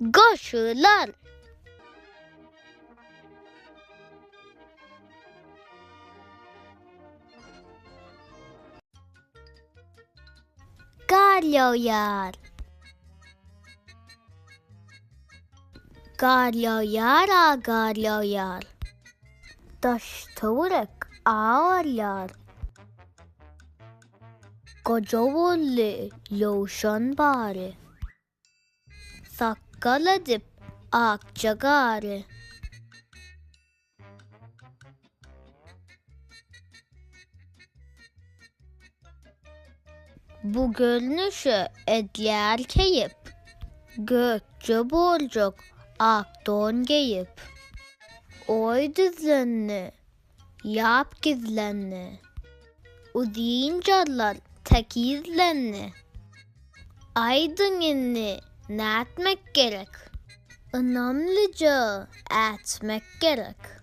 Goşular! Gar ýagýar. Gar ýagýar-a gar ýagýar. Daş-töwerek agarýar. Goja boldy ýowşan bary. Sakgal edip akja gary. Bu görnüşe edýär keýp. Gökje boljak ak don geýip. Oý düzlendi, ýap gizlendi. Uzyn jarlar tekizlendi. Aýdyň indi nätmek gerek? Ynamlyja ätmek gerek.